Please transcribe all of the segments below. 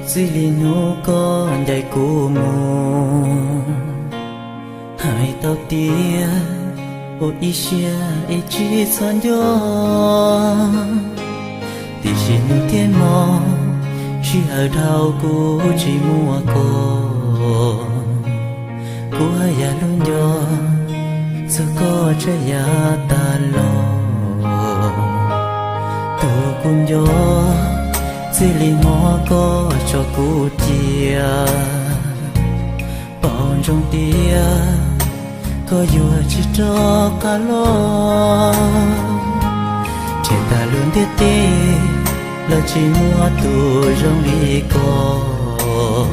Txij li hnub koj ncaim kuv mus, hais tau tias ua ib siab es tsis txhob nco. Tiam sis hnub thiab hmo, sij hawm dhau kuv tsis muaj koj, kuv haj yam hlub nco txog koj tsav yam tas los. Tus kuv nco, txij li hmo koj tso kuv cia, paub ntsoov tias koj yuav tsis rov qab los. Nrhiav tag lub ntiaj teb los tsis muaj tus zoo li koj,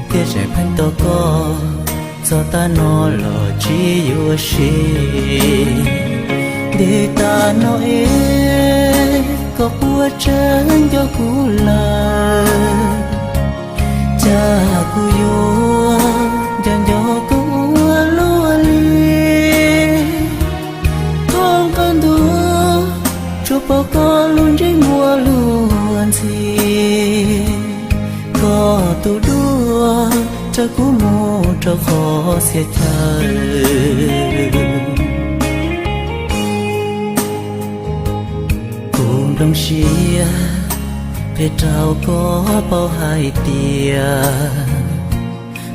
thiaj tseem pheej tos koj txog tav no los tsis yuav siv. Ntev tas no es koj puas tseem nco kuv lawm? Cas kuv yuav nco nco koj ua luaj li. Thoob qab ntuj tsuas pom koj lub ntsej muag luag ntxhi, koj tus duab raws kuv mus rau qhov txhia chaw. Kuv nplooj siab qhia rau koj paub hais tias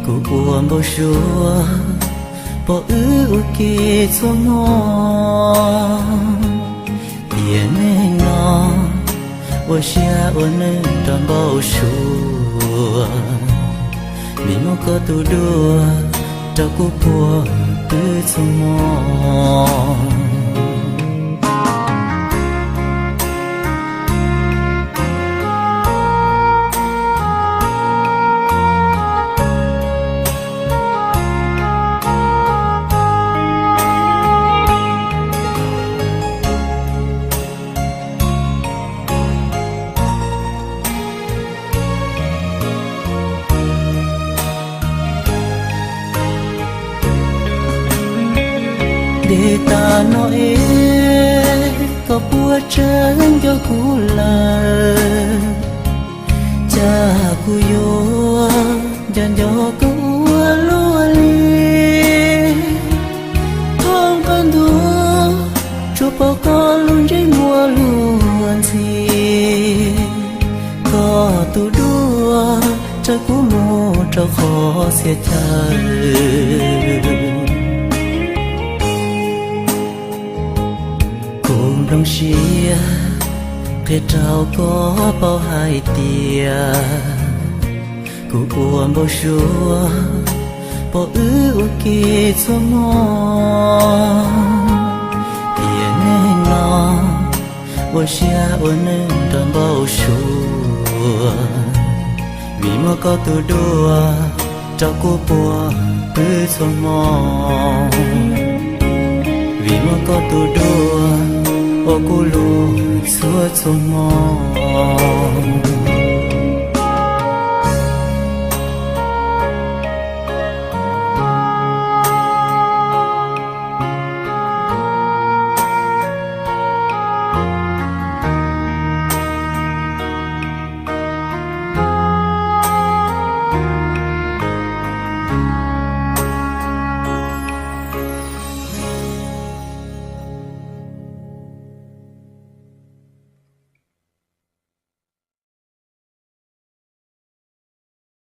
kuv ua npau suav pom wb ua ke txhua hmo. Tiam neeg no ua siab ua neej rau npau suav, vim muaj koj tus duab rau kuv puag pw txhua hmo. Ntev tas no es koj puas tseem nco kuv lawm? Cas kuv yuav nco nco koj ua luaj li. Thoob qab ntuj tsuas pom koj lub ntsej muag luag ntxhi, koj tus duab raws kuv mus rau qhov txhia chaw. Kuv nplooj siab qhia rau koj paub hais tias kuv ua npau suav pom wb ua ke txhua hmo. Tiam neeg no ua siab ua neej rau npau suav, vim muaj koj tus duab rau kuv puag pw txhua hmo. Vim muaj koj tus duab ua kuv luag txhua txhua hmo.